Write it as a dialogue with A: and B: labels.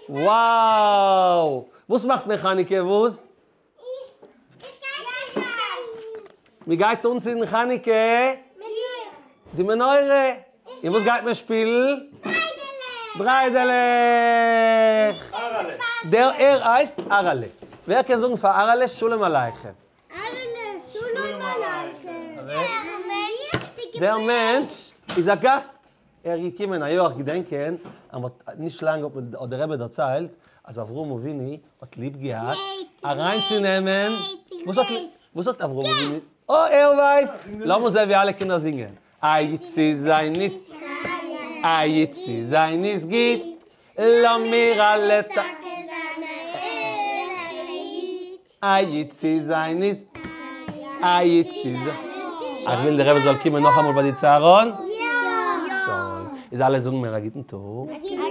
A: Wow! וואס מאכט מען חנוכה וואס? מען גייט אנצינדן חנוכה די מנורה. און וואס גייט מען שפילן? דריידעלעך. דער ער הייסט אהרעלע. ווער קען זאגן פאר אהרעלע שלום עליכם?
B: שלום עליכם.
A: דער מענטש איז א גאסט. ער איז געקומען א יאר איך געדענקען אז מ'האט נישט לאנג האט מען האט דער רבי דערציילט אז אברהם אבינו האט ליב געהאט אריינצונעמען וואס האט וואס האט אברהם אבינו אה ער ווייסט! לאמיר זען ווי אלע קינדער זינגען איי צו זיין איז איי צו זיין איז גוט לאמיר אלע איי צו זיין איז איי צו זיין. איך וויל די רבי זאל קומען נאכאמאל ביי די צהרון. שוין. איז אלע זאגן מיר א גוטן טאג.